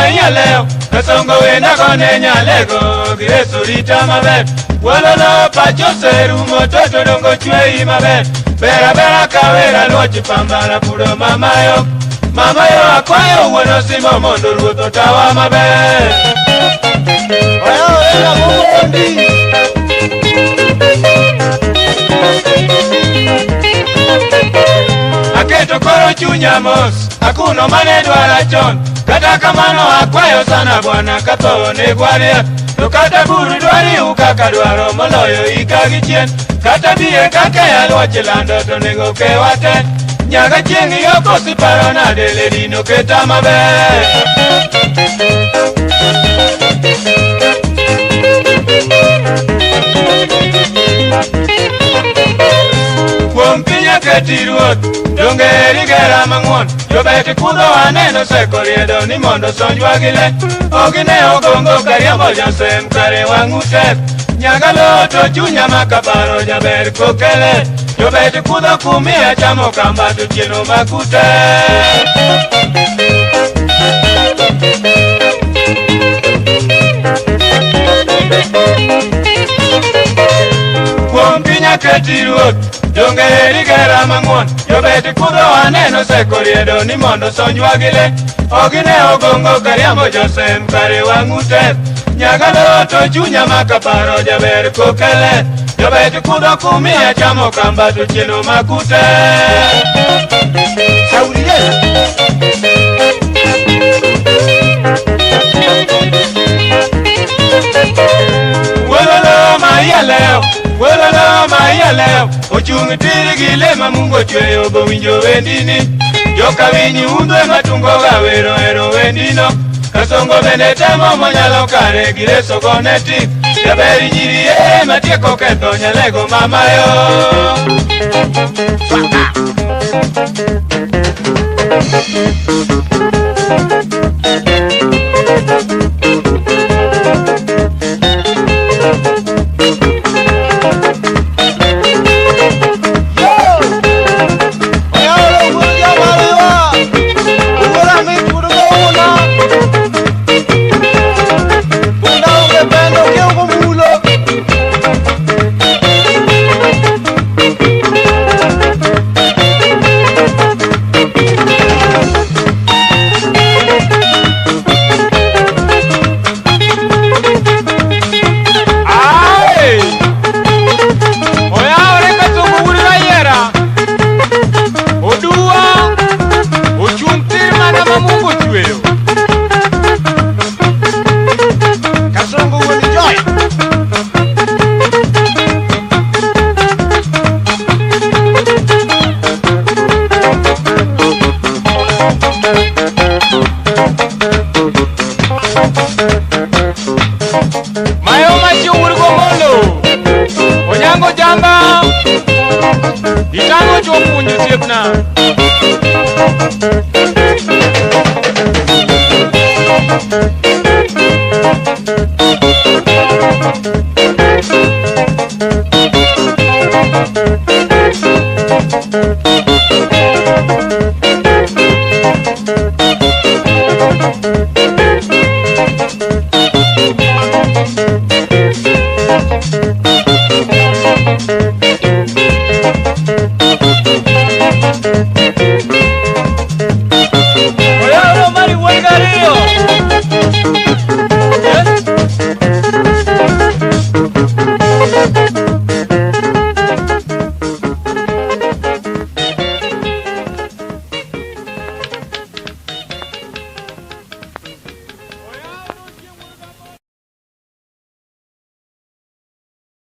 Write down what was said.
maiyaleo Kasongo wenda kone nyalego Gireso rita maber Wololo pacho serumo toto dongo chwei maber Bera bera kawera luoch pambana puro mamayo Mamayo akwayo wuono simo mondo ruoth otawa maber Oyawo mondi. Aketo koro chunya mos akuno mane dwara chon Kata kamano akwayo sana bwana katho ne gwaria To kata buru dwari kaka dwaro moloyo ika gi chien Kata biye kaka aluoch lando to nego kewa te Nyaga chieng' yoko siparo nade ledino keta maber Kuom piny aketi ruoth donge eri gera mang'won Jobet kudho aneno seko riedo ni mondo sonjwa gi le Ogine ogongo kariembo josem kare wang'u tek Nyagalo to chunya makaparo jaber kokele Jobet kudho kumiya chamo kamba to chieno makute Kuom piny aketi ruoth donge eri gera mang'won Jobet kudho aneno seko riedo ni mondo sonjwa gi le Ogine ogongo kariembo josem kare wang'u tek Nyagalo to chunya makaparo jaber kokele Jobet kudho kumiya chamo kamba to chieno makute Sauriye. Wololo maiyaleo, wololo maiyaleo Ochung' tir gi le ma Mungu ochweyo bowinjo wendini Joka winyi undwe matungo ga wero ero wendino Kasongo bende temo monyalo kare gi reso gone tik Jaber nyiri e matieko ketho nyalego mamayo Oyawo wuod jamariwa. Wuora mit wuod gouna. Punda onge pendo kiew gomulo. Ai! Oyawore Kasongo wuod Rayiera Oduwa ochung' tir mana ma Mungu ochweyo Kasongo wuon joy. Mayo machio wuod Gomolo Onyango jamba Itang'o chuo puonj osiepna